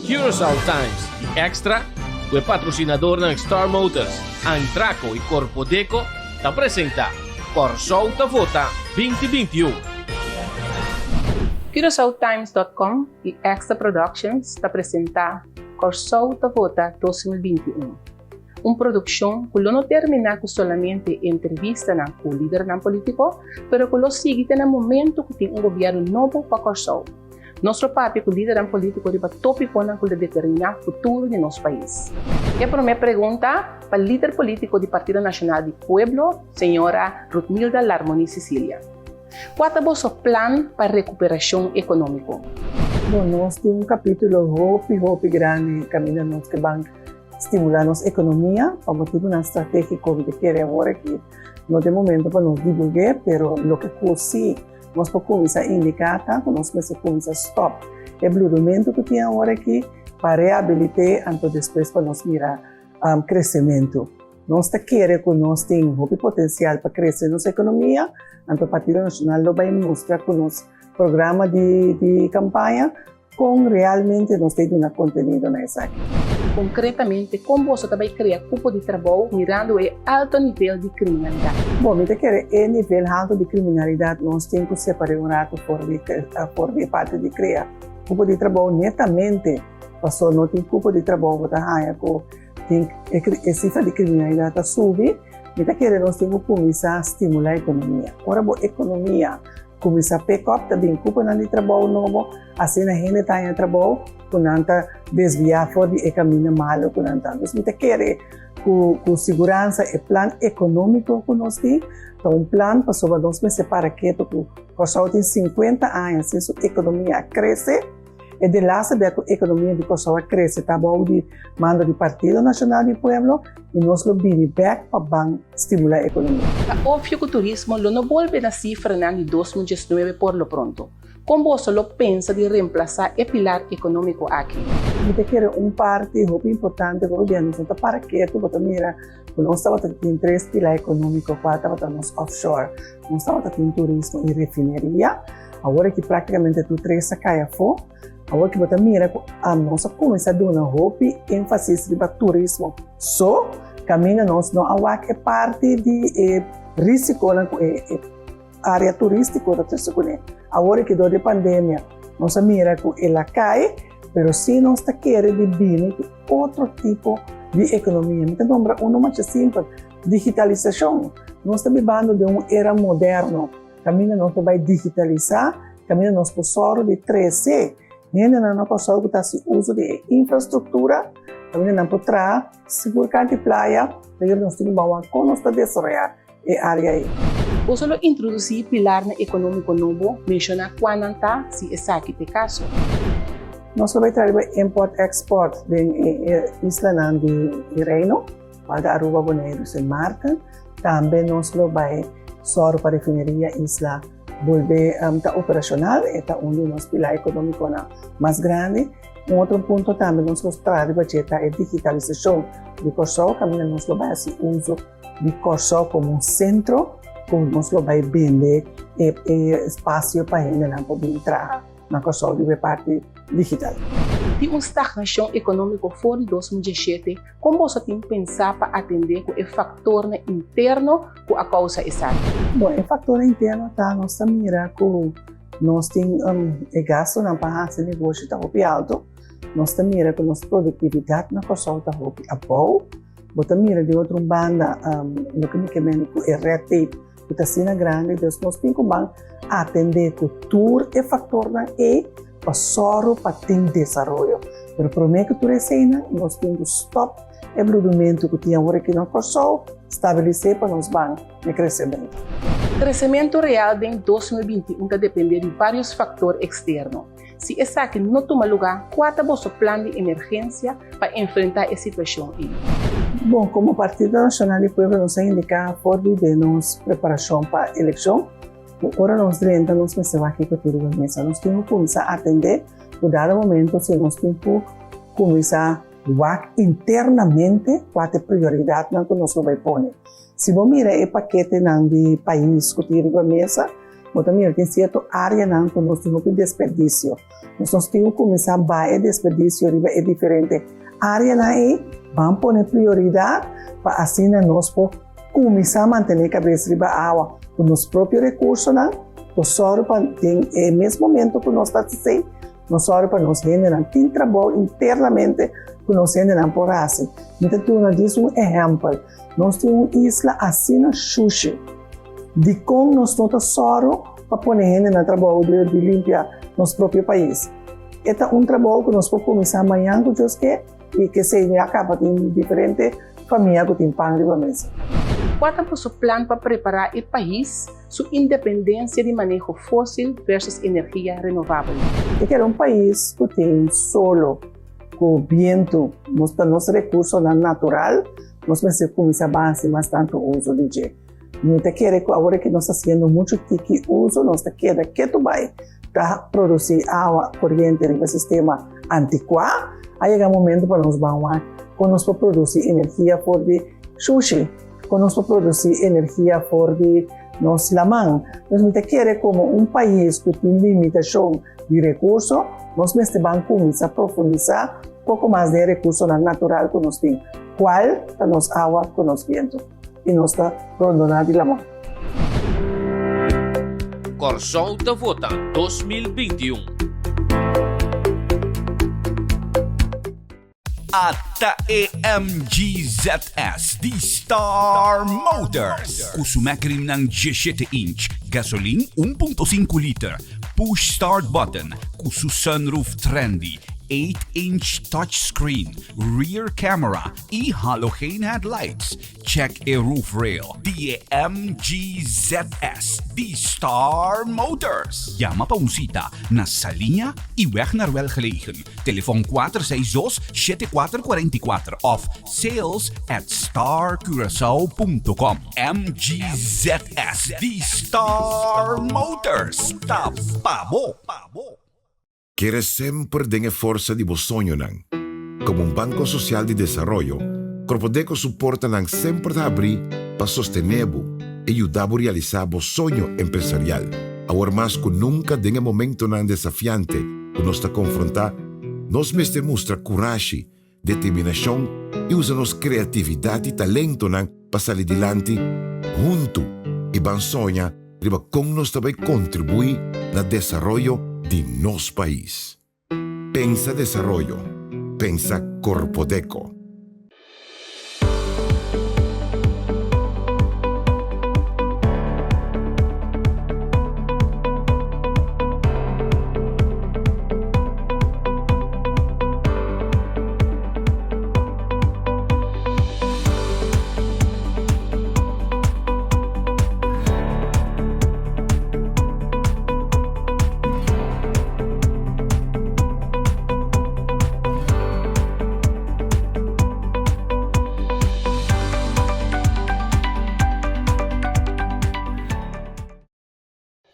Curaçao Times i Extra, ku e patrosinadornan Star Motors, Antraco i Korpodeco ta presentá Kòrsou ta Vota 2021. Curaçaotimes dot com i Extra Productions ta presentá Kòrsou ta Vota 2021, un produkshon ku lo no terminá ku solamente entrevistanan ku lidernan polítiko, pero ku lo sigui te na momentu ku tin un gobièrnu nobo pa Kòrsou. Nos lo papia ku lidernan polítiko riba tópikonan ku lo determiná futuro di nos pais. E promé pregunta pa lider polítiko di Partido Nashonal di Pueblo, señora Ruthmilda Larmonie-Cecilia. Kua ta boso plan pa rekuperashon ekonómiko? Bon, nos tin un kapítulo hopi hopi grandi kaminda nos ke ban stimulá nos ekonomia pa motibunan stratégiko. Mi ta kere awor aki no ta e momento pa nos divulg'é, pero loke ku sí Nos por kuminsá indiká ta ku nos mester kuminsá stòp e bludumentu ku tin awor aki pa rehabilit'é anto despues pa nos mira kresementu. Nos ta kere ku nos tin hopi potensial pa krese nos ekonomia, anto Partido Nashonal lo bai mustra ku nos programa di kampaña Kon realmente nos ta e duna kontenido na esaki? Konkretamente, kon boso ta bai krea kupo di trabou mirando e alto nivel di kriminalidat? Bon, mi ta kere e nivel halto di kriminalidat nos tin ku separ'é un ratu for di for di e parti di krea kupo di trabou netamente paso no tin kupo di trabou bo ta haña ku tin e sifra di kriminalidat ta subi. Mi ta kere nos tin ku kuminsá stimulá ekonomia. Ora bo ekonomia Kuminsá pick up ta bin kuponan di trabou nobo, asina hende ta haña trabou ku nan ta desviá for di e kaminda malu ku nan ta. Dus mi ta kere ku ku siguransa e plan ekonómiko ku nos tin ta un plan pasobra nos mester para ketu ku Kòrsou tin sinkuenta aña sin su ekonomia a krese. E de laatste bia ku ekonomia di Kòrsou a krese ta bou di mando di Partido Nashonal di Pueblo i nos lo bini bèk pa ban stimulá ekonomia. Ta opvio ku turismo lo no bolbe na sifranan di 2019 por lo pronto. Kon boso lo pensa di remplasá e pilar ekonómiko aki? Mi ta kere un parti hopi importante ku hopi bia nos no ta para ketu, bo ta mira ku nos tabata tin tres pilar ekonómiko kual tabata nos offshore, nos tabata tin turismo i refineria. Awor aki práktikamente tur tres a kai afó. Awor ki bo ta mira ku nos a kuminsá duna hopi énfasis riba turismo so, kaminda nos no a wak e parti di e risikonan ku e área turístiko ta trese kuné. Awor aki dor di e pandemia nos a mira ku el a kai, pero sí nos ta kere di bini ku otro tipo di ekonomia. Mi ta nombra uno masha simpel, digitalisashon. Nos ta bibando den un era moderno. Kaminda nos por bai digitalisá, kaminda nos por sòru di trese hendenan na Kòrsou ku ta hasi uso di e infrastruktura, kaminda nan por traha sigur kanti playa, pero nos tin ku bawa kon nos ta desaroyá e área ei. Boso lo introdusí pilarnan ekonómiko nobo, menshoná kuanan ta, si esaki ta e kaso. Nos lo bai traha riba import-export den e islanan di Reino. Cual ta Aruba, Boneiru, Sint Maarten. Tambe nos lo bai sòru pa refineria Isla bolbe ta operacional. E ta un di nos pilar economiconan mas grandi. Un otro punto tambe nos lo traha riba dje ta e digitalisacion di Kòrsou, kaminda nos lo bai hasi uso di Kòrsou komo un sentro ku nos lo bai bende e espasio pa hendenan por bin traha na Kòrsou riba e parti digital. Tin un stagnashon ekonómiko for di 2017 Kon boso tin pensá pa atendé ku e faktornan interno ku a kousa esaki? Bon, e faktornan interno ta nos ta mira ku nos tin e gastunan pa hasi negoshi ta hopi alto, nos ta mira ku nos produktividat na Kòrsou ta hopi abou, bo ta mira di otro un banda loke mi ke mende ku e red tape ku ta asina grandi, dus nos tin ku ban atendé ku tur e faktornan ei pa sòru pa tin desaroyo. Pero promé ku tur eseinan nos tin ku stòp e bludumentu ku tin awor aki na Kòrsou, stabilis'é pa nos ban na kresementu. Kresementu real den 2021 ta dependé di vários faktor eksterno. Si esaki no tuma lugá, kua ta boso plan di emergensia pa enfrentá e situashon ei? Bon, komo Partido Nashonal di Pueblo nos a indiká for di den nos preparashon pa elekshon ku ora nos drenta nos mester wak kiko tin riba mesa. Nos tin ku kuminsá atendé ku dado momento si nos tin ku kuminsá wak internamente kua ta e prioridatnan ku nos lo bai pone. Si bo mira e paketenan di pais ku tin riba mesa, Bo ta mira tin sierto áreanan ku nos tin hopi desperdisio. Nos nos tin ku kuminsá baha e desperdisio riba e diferente áreanan ei, ban pone prioridat pa asina nos por kuminsá mantené kabes riba awa ku nos propio rekursonan. Nos sòru pa den e mes momento ku nos ta hasi esei, nos sòru pa nos hendenan tin trabou internamente ku nos hendenan por hasi. Mi ta duna djis un ehèmpel. Nos tin un isla asina shushi. Dikon nos no ta sòru pa pone hende na trabou di limpia nos propio pais? E ta un trabou ku nos por kuminsá mañan ku Dios ke i kesei ya kaba tin diferente famia ku tin pan riba mesa. Kua ta boso plan pa prepará e pais su independensia di maneho fósil versus energia renovabel? E keda un pais ku tin solo, ku bientu, nos ta nos rekursonan natural. Nos mester kuminsá basi mas tantu uso di dje. Mi ta kere ku awor ke nos ta hasiendo muchu tiki uso, nos ta keda ketu bai ta produsí awa koriente riba sistema antikuá. A yega momento pa nos ban wak kon nos por produsí energia for di shushi, kon nos por produsí energia for di nos laman. Pues mi ta kere komo un pais ku tin limitashon di rekurso, nos mester ban kuminsá profundisá poko mas den e rekursonan natural ku nos tin, kual ta nos awa ku nos bientu i nos ta rondoná di laman. Kòrsou ta vota 2021. Ata e MG ZS di Star Motors ku su mekrimnan 17 inch, gasolin 1.5 liter, push start button ku su sunroof trendy, 8 inch touchscreen, rear camera i halogeen headlights. Check e roof rail di e MG ZS di Star Motors. Yama pa un cita na Saliña y Weg naar Welgelegen. Telefon 462 7444 of sales at starcuracao.com. MG ZS di Star Motors ta pa bo. Kere semper den e forsa di bo soñonan. Komo un banko sosial di desaroyo, Korpodeko su portanan semper ta habrí pa sostené bo i yuda bo realisá bo soño empresarial. Awor mas ku nunka den e momentonan desafiante ku nos ta konfrontá, nos mester mustra kurashi, determinashon i usa nos kreatividat i talentonan pa sali dilanti huntu i ban soña riba kon nos ta bai kontribuí na desaroyo di nos pais. Pensa desaroyo, pensa Korpodeko.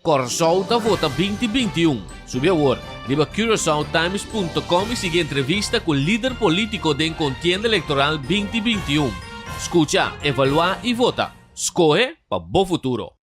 Kòrsou ta vota 2021. Subi awor riba curaçaotimes punto com i sigui entrevista ku lider polítiko den kontienda elektoral 2021. Skucha, evaluá i vota. Skohe pa bo futuro.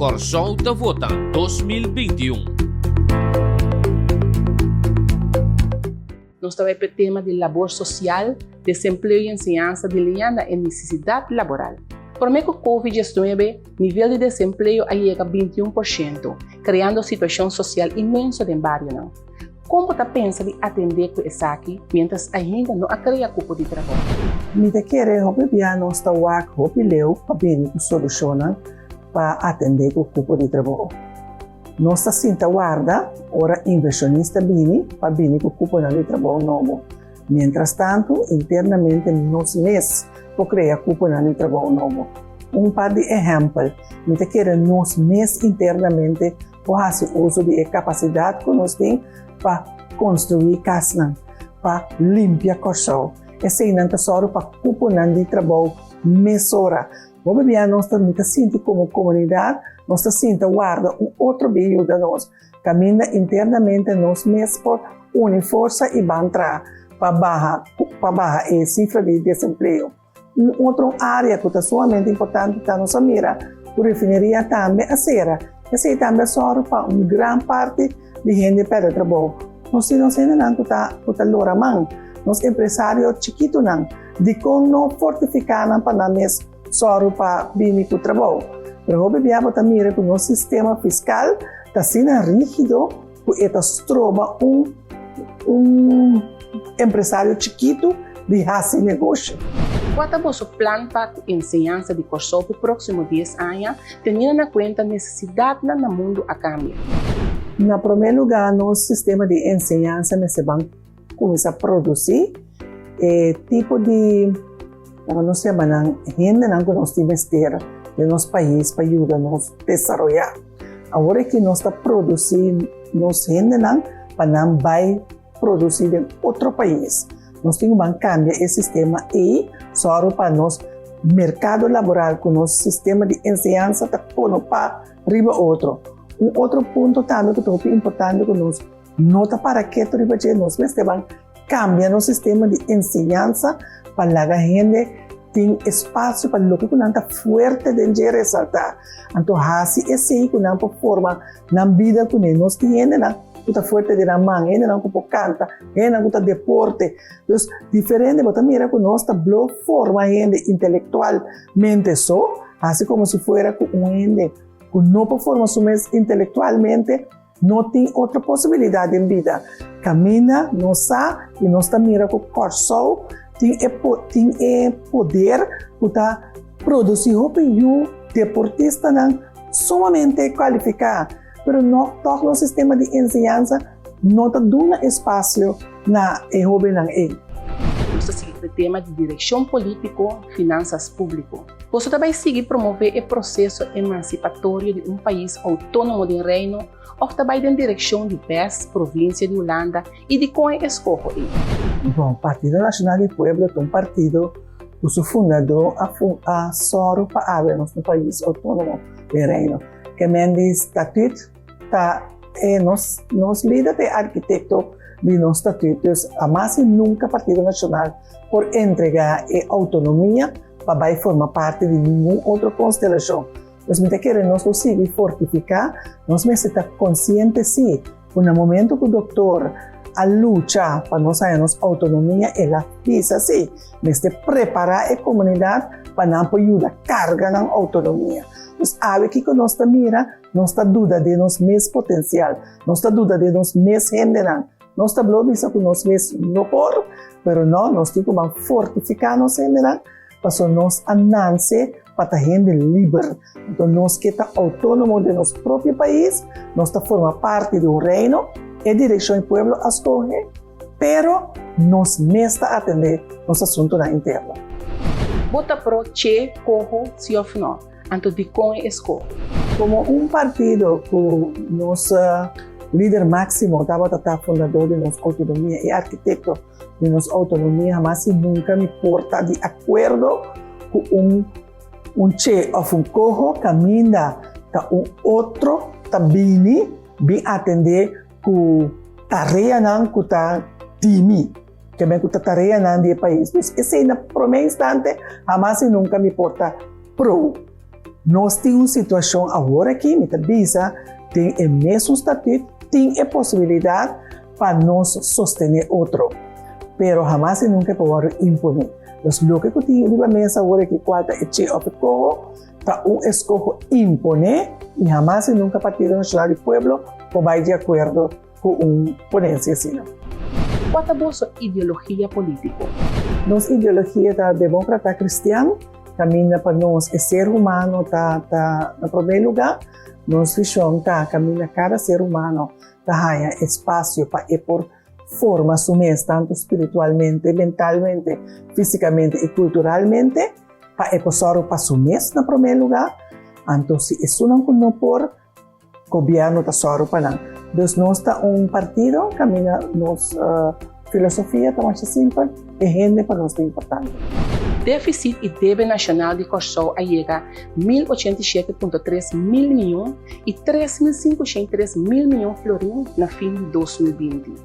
Kòrsou ta vota 2021. Nos ta bai p'e tema di labor sosial, desempleo i enseñansa diliñá na e nesesidat laboral. Promé ku Covid 19, nivel di desempleo a yega 21 por shento, kreando situashon sosial inmenso den barionan. Kon bo ta pensa di atendé ku esaki miéntras ainda no a krea kupo di trabou? Mi ta kere hopi bia nos ta wak hopi leu pa bini ku solushonnan pa atendé ku kupo di trabou. Nos ta sinta warda ora invershonista bini pa bini ku kuponan di trabou nobo. Mientrastantu, internamente nos mes por krea kuponan di trabou nobo. Un par di ehèmpel, mi ta kere nos mes internamente por hasi uso di e kapasidat ku nos tin pa konstruí kasnan, pa limpia Kòrsou. Eseinan ta sòru pa kuponan di trabou mesora. Hopi bia nos ta mi ta sinti komo komunidat nos ta sinta warda un otro bin yuda nos. Kaminda internamente nos mes por uni forsa i ban traha pa baha pa baha e sifra di desempleo. Un otro área ku ta sumamente importante ta nos a mira ku refineria tambe a sera. Esei tambe a sòru pa un gran parti di hende pèrdè trabou. Nos tin nos hendenan ku ta ku ta lora man, nos empresario chikitunan. Dikon no fortifiká nan pa nan mes sòru pa bini ku trabou? Pero hopi bia bo ta mira ku nos sistema fiskal ta asina rígido ku e ta stroba un un empresario chikitu di hasi negoshi. Kua ta boso plan pa ku enseñansa di Kòrsou p'e próksimo dies aña, teniendo na kuenta nesesidatnan na mundu a kambia? Na promé lugá nos sistema di enseñansa mester ban kuminsá produsí e tipo di, laga nos yama nan, hendenan ku nos tin mester den nos pais pa yuda nos desaroyá. Awor aki nos ta produsí nos hendenan pa nan bai produsí den otro pais. Nos tin ku ban kambia e sistema ei sòru pa nos merkado laboral ku nos sistema di enseñansa ta konopá riba otro. Un otro punto tambe ku ta hopi importante ku nos no ta para ketu riba dje, nos mester ban kambia nos sistema di enseñansa pa laga hende tin espasio pa loke ku nan ta fuerte den dje resaltá. Anto hasi esei ku nan por forma nan bida kuné. Nos tin hendenan ku ta fuerte den nan man, hendenan ku por kanta, hendenan ku ta deporte. Dus diferente, bo ta mira ku nos ta blo forma hende intelektualmente so, hasi komo si fuera ku un hende ku no por forma su mes intelektualmente no tin otro posibilidat den bida. Kaminda nos sa i nos ta mira ku Kòrsou tin e tin e poder ku ta produsí hopi yu deportistanan sumamente kualifiká, pero no tòg nos sistema di enseñansa no ta duna espasio na e hóbennan ei. Nos ta sigui ku e tema di direkshon polítiko, finansas públiko. Boso ta bai sigui promové e proseso emansipatorio di un pais outónomo den Reino òf ta bai den direkshon di bes provinsia di Hulanda i dikon e eskoho ei? Bon, Partido Nashonal di Pueblo ta un partido ku su fundadó a a sòru pa abri nos un pais outónomo den Reino. Ke men di statüt ta e nos nos lider ta e arkitekto di nos statüt. Dus hamas i nunka Partido Nashonal por entregá e outonomia pa bai forma parti di ningun otro konstelashon. Pues mi ta kere nos lo sigui fortifiká, nos mester ta konsiente sí ku na momento ku doktor a lucha pa nos haña nos outonomia el a bisa sí, mester prepará e komunidat pa nan por yuda karga nan outonomia. Pues awe kiko nos ta mira? Nos ta duda den nos mes potensial, nos ta duda den nos mes hendenan. Nos ta blo bisa ku nos mes no por, pero no, nos tin ku ban fortifiká nos hendenan, pasobra nos a nanse pa ta hende liber. Anto nos ke ta outónomo den nos propio pais, nos ta forma parti di un reino, e direkshon e pueblo a skohe, pero nos mes ta atendé nos asuntunan interno. Bo ta pro che, koho, si òf no? Anto dikon e eskoho? Komo un partido ku nos lider máksimo tabata ta fundador di nos outonomia i arkitekto di nos outonomia, hamas i nunka mi por ta di akuerdo ku un un che òf un koho kaminda ta un otro ta bini bin atendé ku tareanan ku ta di mi. Ke men ku ta tareanan di e pais. Dus esei na promé instante hamas i nunka mi por ta pro. Nos tin un situashon awor aki, mi ta bisa, den e mesun statut tin e posibilidat pa nos sostené otro, pero hamas i nunka e por wòrdu imponé. Dus loke ku tin riba mesa awor aki kual ta e che òf e koho, ta un eskoho imponé i hamas i nunka Partido Nashonal di Pueblo por bai di akuerdo ku un ponensia asina. Kua ta boso ideologia polítiko? Nos ideologia ta demókrata kristian, kaminda pa nos e ser humano ta ta na promé lugá. Nos vishon ta kaminda kada ser humano ta haña espasio pa e por forma su mes tantu spiritualmente, mentalmente, físikamente i kulturalmente, pa e por sòru pa su mes na promé lugá. Anto si esunnan ku no por, gobièrnu ta sòru pa nan. Dus nos ta un partido kaminda nos filosofia ta masha simpel, e hende pa nos ta importante. Défisit i debe nashonal di Kòrsou a yega 1087.3 mil mion i 3503 mil mion florin na fin di 2020.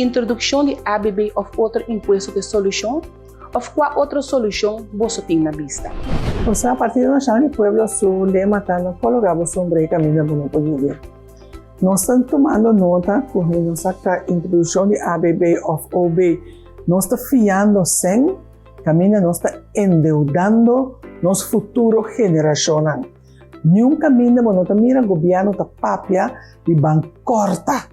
Introdukshon di ABB òf otro impuesto ta e solushon? Òf kua otro solushon boso tin na bista? Osea, Partido Nashonal di Pueblo su lema ta No kologa bo sombre e kaminda bo no por yega. Nos ta tumando nota ku nos a ta introdukshon di ABB òf OB. Nos ta fiando sèn kaminda nos ta endeudando nos futuro generashonnan. Niun kaminda bo no ta mira gobièrnu ta papia di ban kòrta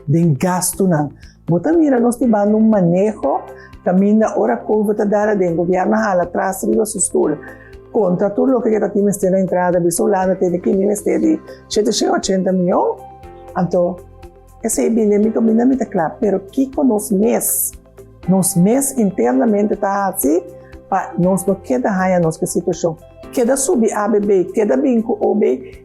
den gastunan. Bo ta mira nos tin banda un maneho kaminda ora covid ta dara den gobièrnu a hala tras riba su stul kontra tur loke ke ta tin mester na entrada bisa Hulanda tene ki mi mester di 780 mion. Anto esei bini den mi kaminda mi ta kla pero kiko nos mes Nos mes internamente ta haci pa nos no keda haya nos ke situacion. Keda subi ABB, keda bin cu OB,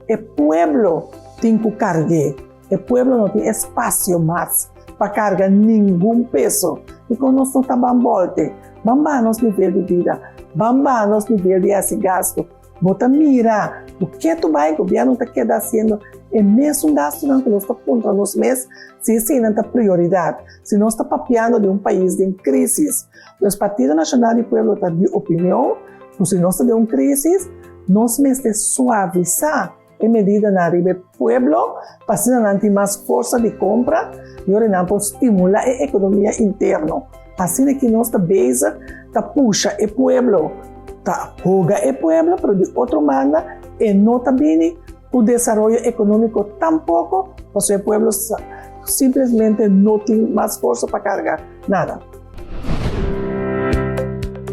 e pueblo tin cu cargue. E pueblo no tin espacio mas pa carga ningun peso. Dicon nos no ta ban bolte? Ban baha nos nivel di bida, ban baha nos nivel di haci gasto. Bo ta mira ku ketu bai gobièrnu ta keda hasiendo e mesun gastunan ku nos ta puntra nos mes si eseinan ta prioridat, si nos ta papiando di un pais den krísis. Pues Partido Nashonal di Pueblo ta di opinion ku si nos ta den un krísis, nos mester suavisá e medidanan riba e pueblo pa asina nan tin mas forsa di kompra i ora nan por stimulá e ekonomia interno. Asina ki nos ta bezig ta pusha e pueblo, ta hoga e pueblo, pero di otro banda e no ta bini ku desaroyo ekonómiko tampoko, pasobra e pueblo simplemente no tin mas forsa pa karga nada.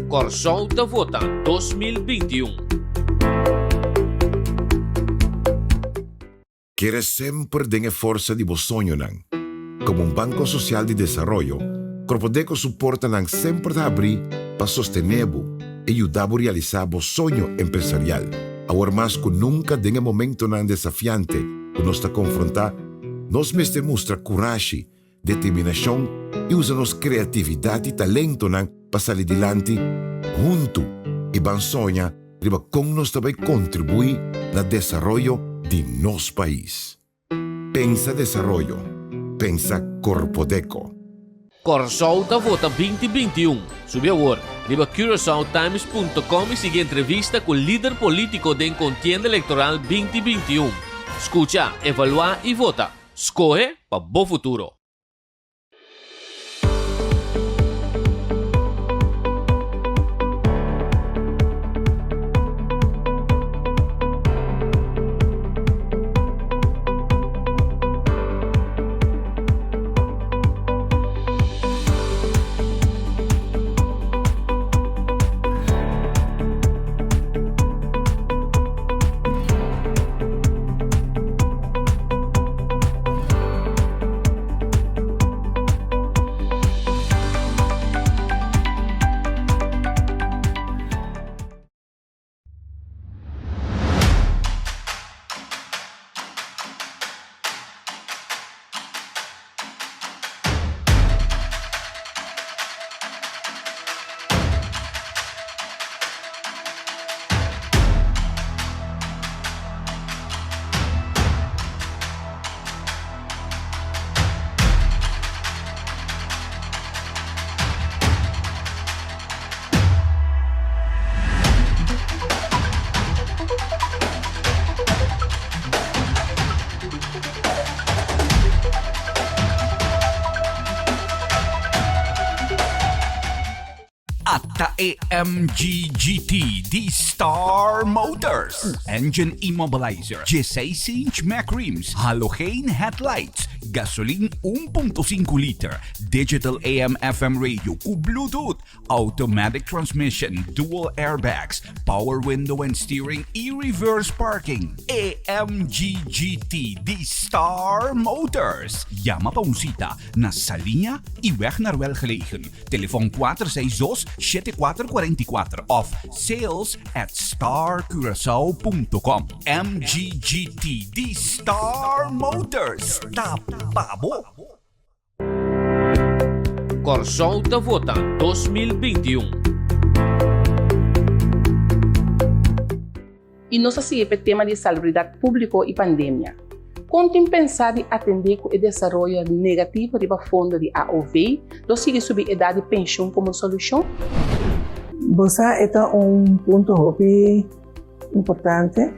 Kòrsou ta vota 2021. Kere semper den e forsa di bo soñonan. Komo un banko sosial di desaroyo, Korpodeko su portanan semper ta habrí pa sostené bo i yuda bo realisá bo soño empresarial. Awor mas ku nunka den e momentonan desafiante ku nos ta konfrontá, nos mester mustra kurashi, determinashon i usa nos kreatividat i talentonan pa sali dilanti huntu i ban soña riba kon nos ta bai kontribuí na desaroyo di nos pais. Pensa desaroyo, pensa Korpodeko. Kòrsou ta vota 2021. Subi awor riba curaçaotimes punto com i sigui entrevista ku lider polítiko den kontienda elektoral 2021. Skucha, evaluá i vota. Skohe pa bo futuro! E MG GT di Star Motors. Ku engine immobilizer, dieseis inch Mack rims, halogeen headlights, gasolin un punto sinku liter, digital AM FM radio ku Bluetooth, automatic transmission, dual airbags, power window and steering y reverse parking. E MG GT di Star Motors. Yama pa un cita na Saliña y Weg naar Welgelegen. Telefon 462 7444 of sales at starcuracao.com. MG GT di Star Motors ta pa bo! Kòrsou ta vota 2021. I nos a sigui p'e tema di salubridat públiko i pandemia. Kon tin pensá di atendé ku e desaroyo negativo riba fondo di AOV lo sigui subi edat di penshun komo solushon? Bo sa e ta un punto hopi importante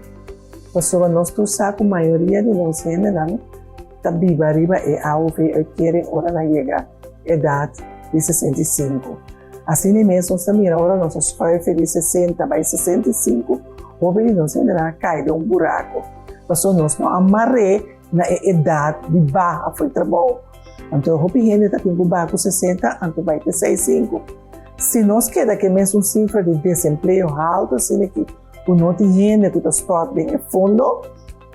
pasobra nos tur sa ku mayoria di nos hendenan ta biba riba e AOV uitkering ora nan yega edat di 65. Asina mes nos ta mira ora nos a schuife di 60 bai 65, hopi di nos hendenan a kai den un buraco pasobra nos no a mar'é na e edat di baha for trabou. Anto hopi hende ta tin ku baha ku 60 anto bai te 65. Si nos keda ku e mesun sifra di desempleo haltu asina aki ku no tin hende ku ta stòrt den e fondo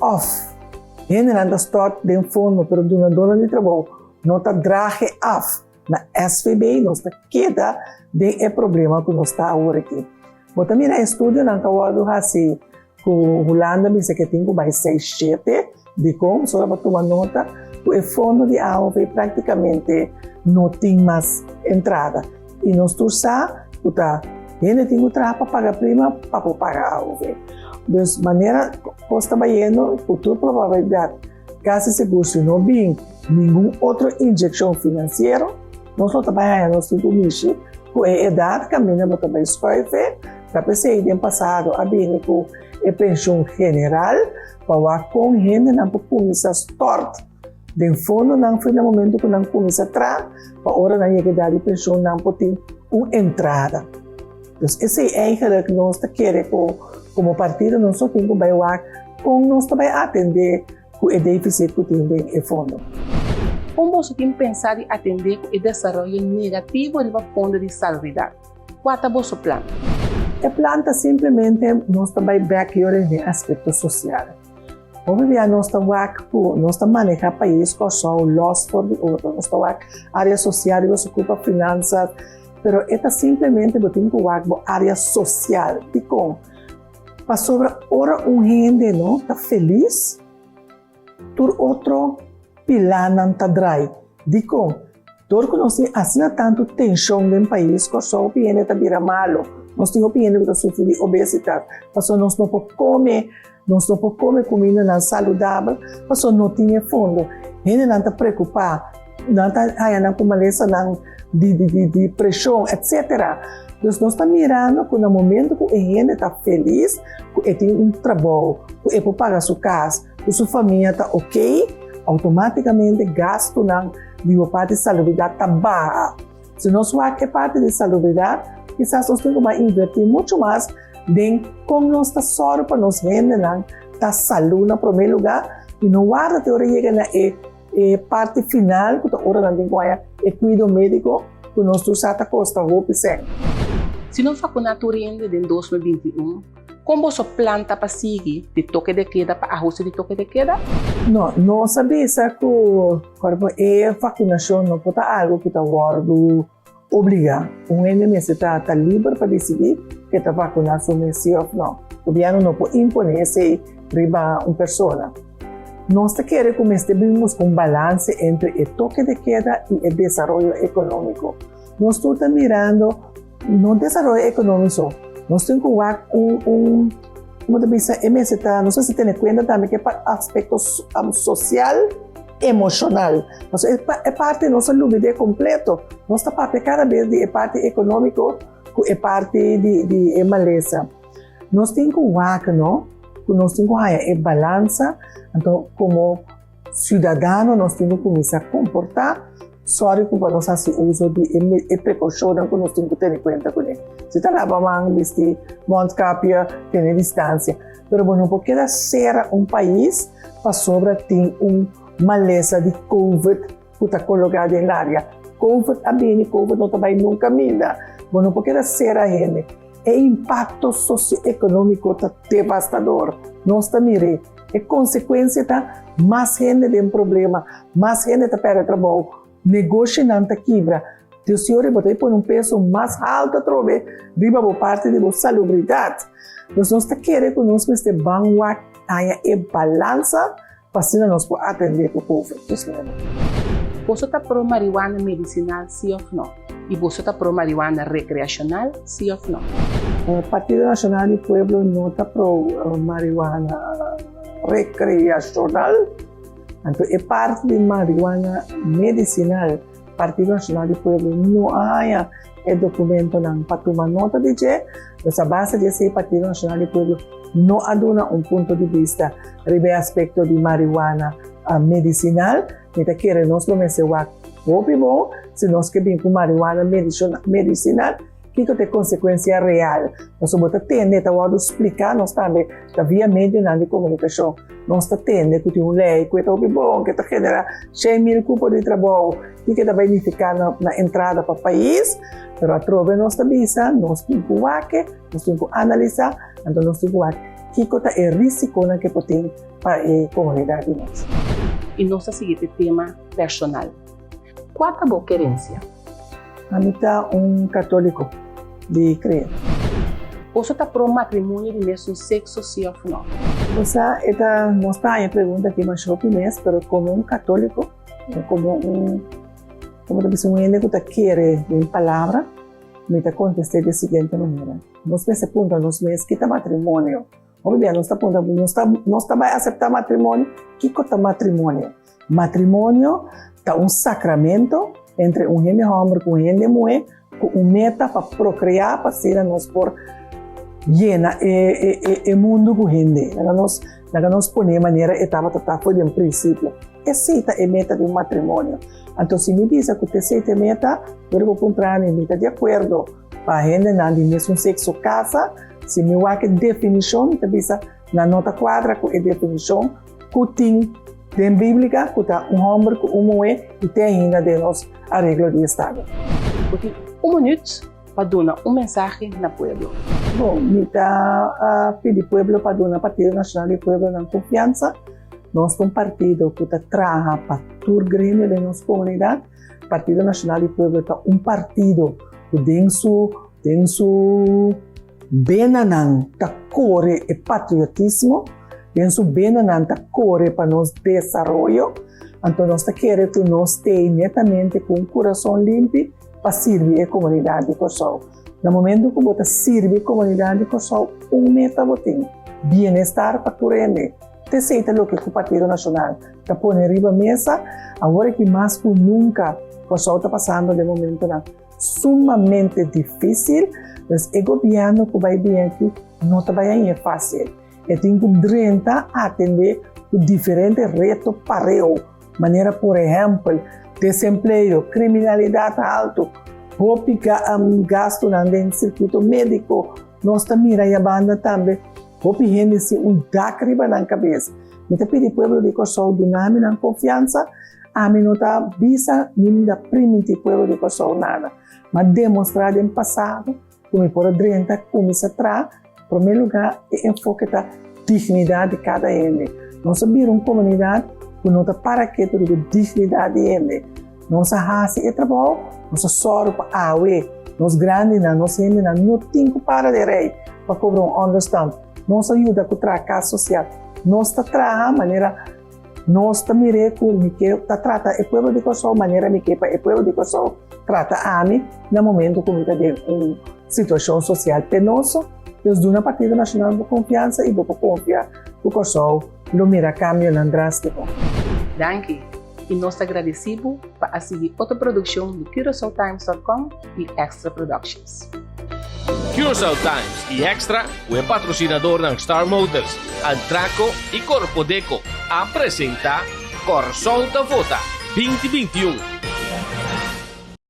òf Hendenan ta stort den fondo pero dunadónan di trabou no ta draag e af na SVB, nos ta keda den e problema ku nos ta awor aki. Bo ta mira estudionan ta wòrdu hasi ku Hulanda bisa ke tin ku bai seis shete, dikon? Solo pa tuma nota ku e fondo di AOV praktikamente no tin mas entrada i nos tur sa ku ta hende tin ku traha pa paga prima pa por paga AOV. Dus manera kos ta bayendo ku tur probabilidat kasi sigur si no bin ningun otro inyekshon finansiero nos lo ta bai haña nos tin ku mishi ku e edat kaminda bo ta bai skuife. Ta p'esei den pasado a bini ku e penshun general pa wak kon hendenan por kuminsá stòrt Den fondo nan foi na momento ku nan kuminsá traha pa ora nan yega edad di penshon nan por tin un entrada. Dus esei eigenlijk nos ta kere ku komo partido nos lo tin ku bai wak kon nos ta bai atendé ku e defisit ku tin den e fondo. Kon boso tin pensá di atendé ku e desaroyo negativo riba fondo di salubridat? Kua ta boso plan? E plan ta simplemente nos ta bai bèk yora den aspekto sosial. Hopi bia nos ta wak ku nos ta maneha pais Kòrsou lòs for di otro, nos ta wak área sosial riba su kulpa finansas, pero e ta simplemente bo tin ku wak bo área sosial. Dikon? Pasobra ora un hende no ta felis, tur otro pilánan ta drai. Dikon? Dor ku nos tin asina tantu tenshon den pais Kòrsou hopi hende ta bira malu. Nos tin hopi hende ku ta sufri di obesitas pasobra nos no por kome, nos no por kome kumindanan saludabel pasobra no tin e fondo. Hendenan ta preokupá, nan ta haña nan ku malesanan di di di preshon etsetera. Dus nos ta mirando ku na momento ku e hende ta felis, ku e tin un trabou, ku e por paga su kas, ku su famia ta okey, outomátikamente gastunan di bo parti salubridat ta baha. Si nos wak e parti di salubridat, kisas nos tin ku bai invertí muchu mas den kon nos ta sòru pa nos hendenan ta salú na promé lugá i no warda te ora yega na e e parti final ku ta ora nan tin ku haña e kuido médiko ku nos tur sa ta kosta hopi sèn. Si no vakuná tur hende den 2021, Kon boso plan ta pa sigui di toke de keda pa ahuste di toke de keda? No, nos a bisa ku kòrpo e vakunashon no por ta algu ku ta wòrdu obligá. Un hende mester ta ta liber pa disidí ke ta vakuná su mes si òf nò. Gobièrnu no por imponé esei riba un persona. Nos ta kere ku mester bin buska un balanse entre e toke de keda i e desaroyo ekonómiko. Nos tur ta mirando no desaroyo ekonómiko so, nos tin ku wak un un komo ta bisa e mester ta nos mester tene kuenta tambe ku e aspekto sosial emoshonal pasobra e parti nos a lubid'é kompleto nos ta papia kada bes di e parti ekonómiko ku e parti di di e malesa nos tin ku wak no ku nos tin ku haña e balansa anto komo siudadano nos tin ku kuminsá komportá. Sòru ku bo nos hasi uso di e prekoushonnan ku nos tin ku tene kuenta kuné. Si ta laba man, bisti mondkapje, tene distansia. Pero bo no por keda sera un pais pasobra tin un malesa di covid ku ta kologá den laria. Covid a bini, covid no ta bai nunka minda. Bo no por keda sera hende. E impakto sosioekonómiko ta devastador. Nos ta mir'é. E konsekuensia ta mas hende den problema, mas hende ta pèrdè trabou, negoshinan ta kibra. Dios yori bo ta pone un peso mas haltu atrobe riba bo parti di bo salubridat. Dus nos ta kere ku nos mester ban wak haña e balansa pa asina nos por atendé ku covid. Boso ta pro marihuana medisinal si òf no? I boso ta pro marihuana rekreashonal si òf no? Partido Nashonal di Pueblo no ta pro marihuana rekreashonal. Anto e parti di marihuana medisinal Partido Nashonal di Pueblo no a haña e dokumentonan pa tuma nota di dje. Pues a base di esei Partido Nashonal di Pueblo no a duna un punto di bista riba e aspekto di marihuana medisinal. Mi ta kere nos lo mester wak hopi bon si nos ke bin ku marihuana medisinal, kiko ta e konsekuensia real. Pasobra bo ta tende e ta wòrdu spliká nos tambe ta via medionan di komunikashon. Nos ta tende ku tin un lei ku e ta hopi bon, ku e ta generá 100,000 kupo di trabou i ku e ta bai nifiká na entrada pa pais. Pero atrobe nos ta bisa, nos tin ku wak, nos tin ku analisá, anto nos tin ku wak kiko ta e risikonan ku e por tin pa e komunidat di nos. I nos ta sigui te tema personal. Kua ta bo kerensia? Ami ta un katóliko di krea. Boso ta pro matrimonio di mesun sekso si òf no? Bo sa, e ta nos ta haña pregunta aki masha hopi mes, pero komo un katóliko, komo un, komo ta bisa, un hende ku ta kere den palabra, mi ta kontest'é di e siguiente manera, Nos mester puntra nos mes ki ta matrimonio. Hopi bia nos ta puntra, nos ta, nos ta bai aseptá matrimonio? Kiko ta matrimonio? Matrimonio ta un sakramento entre un hende hòmber ku un hende muhé ku un meta pa prokreá pa asina nos por yena e, e, e, e mundu ku hende. Laga nos, laga nos pone manera e tabata ta for di un prinsipio. Esei ta e meta di un matrimonio. Anto si mi bisa ku esei ta e meta, ora bo puntra mi, mi ta di akuerdo pa hendenan di mesun sekso kasa, si mi wak e definishon mi ta bisa nan no ta kuadra ku e definishon ku tin den Bíblica ku ta un hòmber ku un muhé i te ainda den nos areglo di estado. Bo tin un minüt pa duna un mensahe na pueblo. Bon, mi ta pidi pueblo pa duna Partido Nashonal di Pueblo nan konfiansa. Nos ta un partido ku ta traha pa tur gremio den nos komunidat. Partido Nashonal di Pueblo ta un partido ku den su den su benanan ta kore e patriotismo, den su benanan ta kore pa nos desaroyo. Anto nos ta kere ku nos stay netamente ku un kurason limpi pa sirbi e komunidat di Kòrsou. Na momento ku bo ta sirbi e komunidat di Kòrsou, un meta bo tin, bienestar pa tur hende. T'esei ta loke ku Partido Nashonal ta pone riba mesa awor aki mas ku nunka. Kòrsou ta pasando den momentonan sumamente difísil, pues e gobièrnu ku bai bin aki no ta bai hañ'é fásil. E tin ku drenta atendé ku diferente reto pareu, manera por ehèmpel desempleo, kriminalidat haltu, hopi gastunan den sirkuito médiko. Nos ta mira ya banda tambe hopi hende sin un dak riba nan kabes. Mi ta pidi pueblo di Kòrsou duna mi nan konfiansa. Ami no ta bisa ni mi ta primintí pueblo di Kòrsou nada. Mi a demostrá den pasado ku mi por a drenta kuminsá traha. Promé lugá e enfoke ta dignidat di kada hende. Nos a bira un komunidat ku no ta para ketu riba e dignidat di hende. Nos a hasi e trabou, nos a sòru pa awe nos grandinan, nos hendenan no tin ku para den rei pa kobra un ònderstant. Nos a yuda ku traha kas sosial. Nos ta traha manera nos ta mir'é ku mi ke ta trata e pueblo di Kòrsou manera mi ke pa e pueblo di Kòrsou trata ami na momento ku mi ta den un situashon sosial penoso. Dios duna Partido Nashonal bo konfiansa i bo por konfia ku Kòrsou lo mira kambionan drástiko. Danki i nos ta gradisí bo pa a sigui otro produkshon di CuraçaoTimes.com i Extra Productions. Curaçao Times i Extra ku e patrosinadornan Star Motors, Antraco i Korpodeco a presentá Kòrsou ta Vota 2021.